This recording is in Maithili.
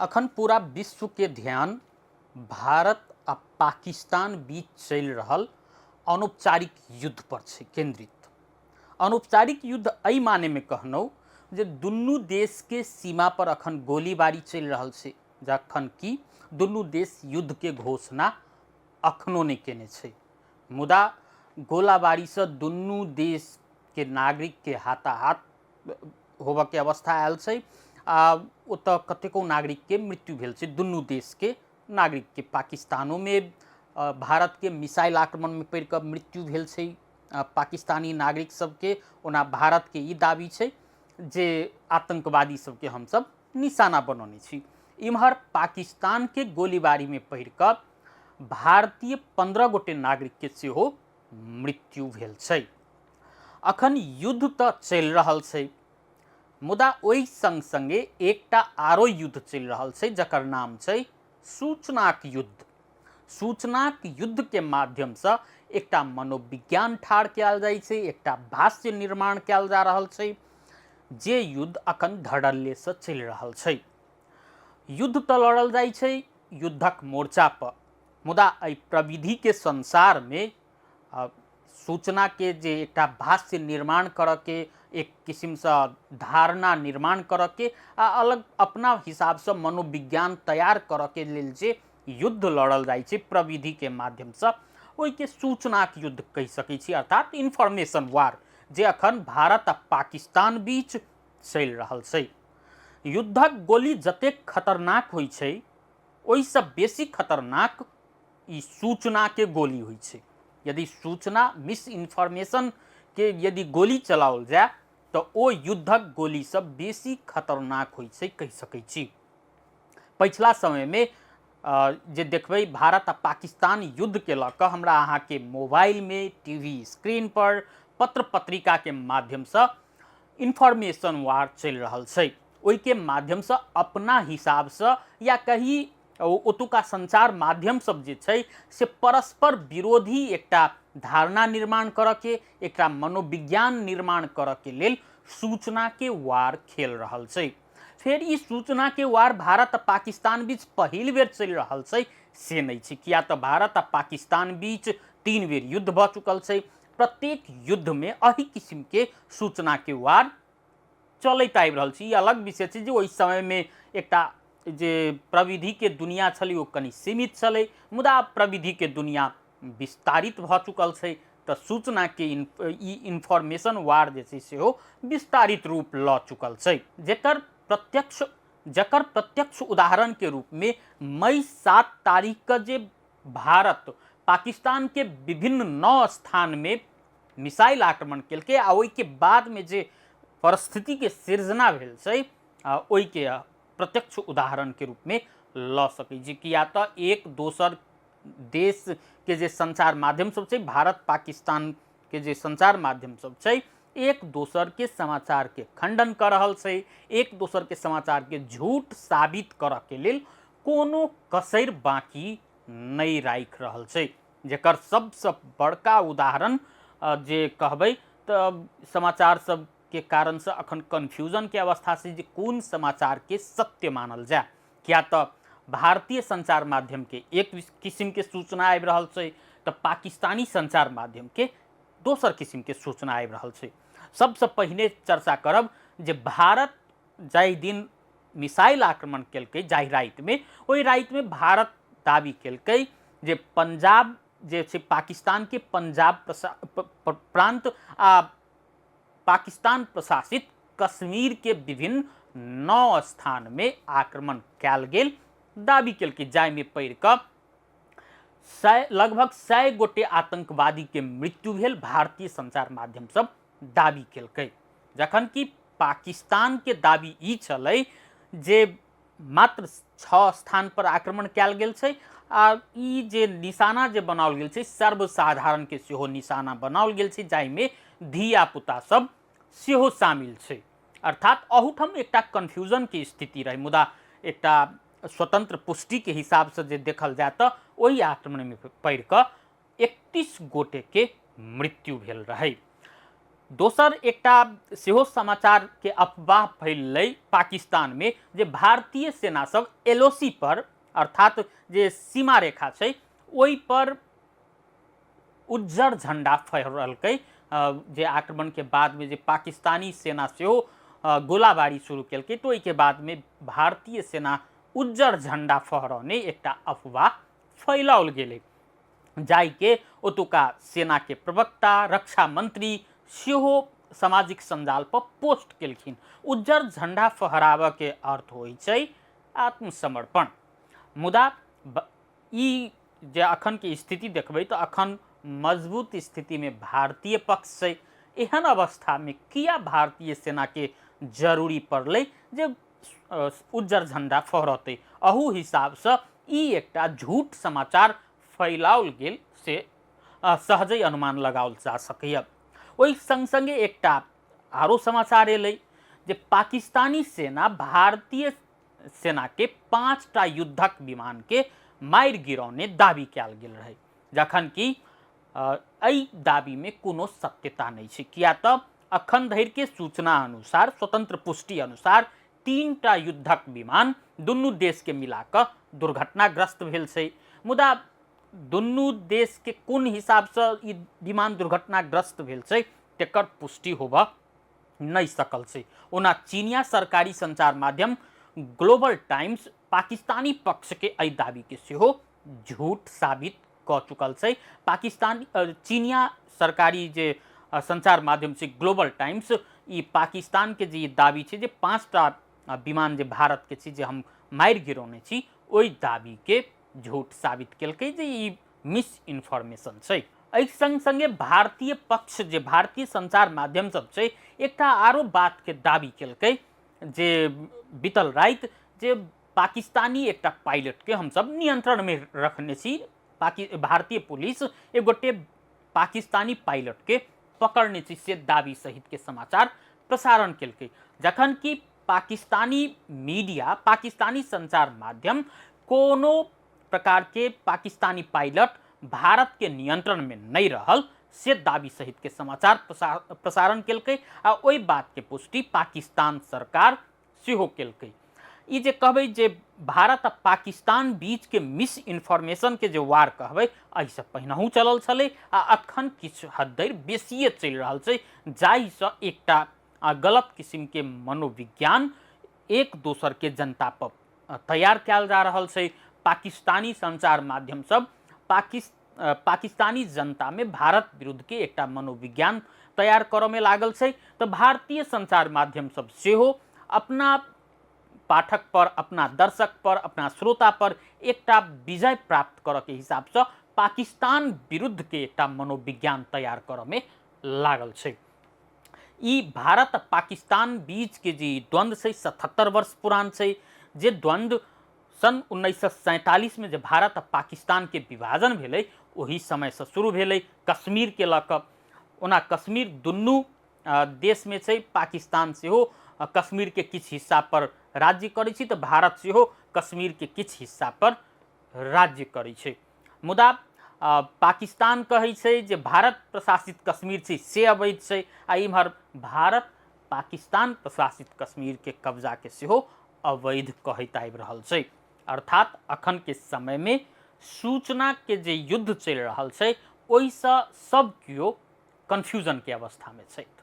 अखन पूरा विश्वके ध्यान भारत आ पाकिस्तान बीच चलि रहल अनौपचारिक युद्ध पर छै केंद्रित। अनौपचारिक युद्ध एहि मानेमे कहलहुँ जे दुनू देशके सीमा पर अखन गोलीबारी चलि रहल छै, जखन कि दुनू देश युद्धके घोषणा अखनो नहि केने छै, मुदा गोलाबारीसँ दुनू देशके नागरिकके हाथाहाथ होबऽके अवस्था आयल छै आ ओतऽ कतेको नागरिकके मृत्यु भेल छै। दुनू देशके नागरिकके पाकिस्तानोमे भारतके मिसाइल आक्रमणमे पड़ि कऽ मृत्यु भेल छै पाकिस्तानी नागरिक सबके। ओना भारतके ई दाबी छै जे आतंकवादी सबके हमसब निशाना बनौने छी। इम्हर पाकिस्तानके गोलीबारीमे पड़ि कऽ भारतीय 15 गोटे नागरिकके सेहो मृत्यु भेल छै। अखन युद्ध तऽ चलि रहल छै, मुदा ओहि संग संगे एकटा आरो युद्ध चलि रहल छै जकर नाम छै सूचनाक युद्ध। सूचनाक युद्धके माध्यमसँ एकटा मनोविज्ञान ठाढ़ कयल जाइ छै, एकटा भाष्य निर्माण कयल जा रहल छै, जे युद्ध अखन धड़ल्लेसँ चलि रहल छै। युद्ध तऽ लड़ल जाइ छै युद्धक मोर्चा पर, मुदा एहि प्रविधिके संसारमे सूचनाके जे एकटा भाष्य निर्माण करऽके, एक किसिमसँ धारणा निर्माण करऽके आ अलग अपना हिसाबसँ मनोविज्ञान तैयार करऽके लेल जे युद्ध लड़ल जाइ छै प्रविधिके माध्यमसँ, ओहिके सूचनाक युद्ध कहि सकै छी, अर्थात इन्फॉर्मेशन वार, जे अखन भारत आ पाकिस्तान बीच चलि रहल छै। युद्धक गोली जतेक खतरनाक होइ छै ओहिसँ बेसी खतरनाक ई सूचनाके गोली होइ छै। यदि सूचना मिस इन्फॉर्मेशनके यदि गोली चलाओल जाय तऽ ओ युद्धक गोलीसँ बेसी खतरनाक होइ छै कहि सकै छी। पछिला समयमे जे देखबै भारत आ पाकिस्तान युद्धके लऽ कऽ हमरा अहाँके मोबाइलमे, टी वी स्क्रीन पर, पत्र पत्रिकाके माध्यमसँ इन्फॉर्मेशन वार चलि रहल छै। ओहिके माध्यमसँ अपना हिसाबसँ या कही ओतुका संचार माध्यम सब जे छै से परस्पर विरोधी एकटा धारणा निर्माण करऽके, एकटा मनोविज्ञान निर्माण करऽके लेल सूचनाके वार खेल रहल छै। फेर ई सूचनाके वार भारत आ पाकिस्तान बीच पहिल बेर चलि रहल छै से नहि छै, किया तऽ भारत आ पाकिस्तान बीच 3 बेर युद्ध भऽ चुकल छै। प्रत्येक युद्धमे एहि किसिमके सूचनाके वार चलैत आबि रहल छै। ई अलग विषय छै जे ओहि समयमे एकटा जे प्रविधिके दुनिया छलै ओ कनि सीमित छलै, मुदा आब प्रविधिके दुनिया विस्तारित भऽ चुकल छै तऽ सूचनाके ई इन्फॉर्मेशन वार जे छै सेहो विस्तारित रूप लऽ चुकल छै, जकर प्रत्यक्ष उदाहरणके रूपमे मई 7 तारीखके जे भारत पाकिस्तानके विभिन्न 9 स्थानमे मिसाइल आक्रमण केलकै आ ओहिके बादमे जे परिस्थितिके सृजना भेल छै ओहिके प्रत्यक्ष उदाहरणके रूपमे लऽ सकै छी। किया तऽ एक दोसर देशके जे संचार माध्यम सब छै, भारत पाकिस्तानके जे संचार माध्यम सब छै, एक दोसरके समाचारके खंडन कऽ रहल छै, एक दोसरके समाचारके झूठ साबित करऽके लेल कोनो कसरि बाँकी नहि राखि रहल छै। जकर सबसँ बड़का उदाहरण जे कहबै तऽ समाचार सबके कारणसँ अखन कन्फ्यूजनके अवस्था छै जे कोन समाचारके सत्य मानल जाय। किया तऽ भारतीय संचार माध्यमके एक किसिमके सूचना आबि रहल छै तऽ पाकिस्तानी संचार माध्यमके दोसर किसिमके सूचना आबि रहल छै। सबसँ पहिने चर्चा करब जे भारत जाहि दिन मिसाइल आक्रमण केलकै, जाहि रातिमे, ओहि रातिमे भारत दावी केलकै जे पंजाब जे छै पाकिस्तानके पंजाब प्रांत आ पाकिस्तान प्रशासित कश्मीरके विभिन्न 9 स्थानमे आक्रमण कयल गेल दावी केलकै, जाहिमे पड़ि कऽ लगभग 100 गोटे आतंकवादीके मृत्यु भेल भारतीय संचार माध्यम सब दावी केलकै। जखन कि पाकिस्तानके दावी ई छलै जे मात्र 6 स्थान पर आक्रमण कयल गेल छै आ ई जे निशाना जे बनाओल गेल छै सर्वसाधारणके सेहो निशाना बनाओल गेल छै, जाहिमे धियापुता सब सेहो शामिल छै। अर्थात अहूठाम एकटा कन्फ्यूजनके स्थिति रहै, मुदा एकटा स्वतंत्र पुष्टिके हिसाबसँ जे देखल जाय तऽ ओहि आक्रमणमे पड़ि कऽ 31 गोटेके मृत्यु भेल रहै। दोसर एकटा सेहो समाचारके अफवाह फैललै पाकिस्तानमे जे भारतीय सेना सब एलओसी पर, अर्थात जे सीमा रेखा छै ओहि पर उज्जर झंडा फहरलकै। जे आक्रमणके बादमे जे पाकिस्तानी सेना सेहो गोलाबारी शुरू केलकै तऽ ओहिके बादमे भारतीय सेना उज्जर झंडा फहरौने एकटा अफवाह फैलाओल गेलै, जाहिके ओतुका सेनाके प्रवक्ता रक्षा मंत्री सेहो सामाजिक सञ्जाल पर पोस्ट केलखिन। उज्जर झंडा फहराबऽके अर्थ होइ छै आत्मसमर्पण। मुदा ई जे अखनके स्थिति देखबै तऽ अखन मजबूत स्थितिमे भारतीय पक्ष छै। एहन अवस्थामे किया भारतीय सेनाके जरूरी पड़लै जे उज्जर झंडा फहरतै? अहू हिसाबसँ ई एकटा झूठ समाचार फैलाओल गेल से सहजै अनुमान लगाओल जा सकैए। ओहि सङ्ग सङ्गे एकटा आरो समाचार एलै जे पाकिस्तानी सेना भारतीय सेनाके 5टा युद्धक विमानके मारि गिरौने दाबी कयल गेल रहै, जखन कि एहि दाबीमे कोनो सत्यता नहि छै, किया तऽ अखन धरिके सूचना अनुसार, स्वतंत्र पुष्टि अनुसार 3टा युद्धक विमान दुनू देशके मिलाकऽ दुर्घटनाग्रस्त भेल छै। मुदा दुनू देशके कोन हिसाबसँ ई विमान दुर्घटनाग्रस्त भेल छै तेकर पुष्टि होबऽ नहि सकल छै। ओना चीनिया सरकारी संचार माध्यम ग्लोबल टाइम्स पाकिस्तानी पक्षके एहि दाबीके सेहो झूठ साबित कऽ चुकल छै। पाकिस्तान चीनिया सरकारी जे संचार माध्यम छै ग्लोबल टाइम्स, ई पाकिस्तानके जे ई दाबी छै जे 5टा विमान जे भारतके छै जे हम मारि गिरौने छी, ओहि दाबीके झूठ साबित केलकै जे ई मिस इन्फॉर्मेशन छै। एहि संग संगे भारतीय पक्ष जे भारतीय संचार माध्यम सब छै एकटा आरो बातके दाबी केलकै जे बीतल राति जे पाकिस्तानी एकटा पायलटके हमसब नियंत्रणमे रखने छी, भारतीय पुलिस एक गोटे पाकिस्तानी पायलटके पकड़ने छी से दाबी सहितके समाचार प्रसारण केलकै, जखन कि पाकिस्तानी मीडिया पाकिस्तानी संचार माध्यम कोनो प्रकारके पाकिस्तानी पायलट भारतके नियंत्रणमे नहि रहल से दाबी सहितके समाचार प्रसारण केलकै आ ओहि बातके पुष्टि पाकिस्तान सरकार सेहो केलकै। ई जे कहबै जे भारत आ पाकिस्तान बीचके मिस इन्फॉर्मेशनके जे वार कहबै, एहिसँ पहिनहुँ चलल छलै आ अखन किछु हद धरि बेसिए चलि रहल छै, जाहिसँ एकटा गलत किसिमके मनोविज्ञान एक दोसरके जनता पर तैयार कयल जा रहल छै। पाकिस्तानी संचार माध्यम सब पाकिस्तानी जनतामे भारत विरुद्धके एकटा मनोविज्ञान तैयार करऽमे लागल छै, तऽ भारतीय संचार माध्यम सब सेहो अपना पाठक पर, अपना दर्शक पर, अपना श्रोता पर एकटा विजय प्राप्त करऽके हिसाबसँ पाकिस्तान विरुद्धके एकटा मनोविज्ञान तैयार करऽमे लागल छै। ई भारत आ पाकिस्तान बीचके जे द्वन्द्व छै 77 वर्ष पुरान छै, जे द्वन्द्व सन् 1947 में जे भारत आ पाकिस्तान के विभाजन भेलै ओही समयसँ शुरू भेलै कश्मीरके लऽ कऽ। ओना कश्मीर दुनू देशमे छै, पाकिस्तान सेहो कश्मीरके किछु हिस्सा पर राज्य करै छै तऽ भारत सेहो कश्मीरके किछु हिस्सा पर राज्य करै छै। मुदा पाकिस्तान कहै छै जे भारत प्रशासित कश्मीर छै से अवैध छै, आ इम्हर भारत पाकिस्तान प्रशासित कश्मीरके कब्जाके सेहो अवैध कहैत आबि रहल छै। अर्थात अखन के समय में सूचना के जे युद्ध चलि रहल छै ओहिसँ सब केओ कन्फ्यूजन के अवस्था में छथि।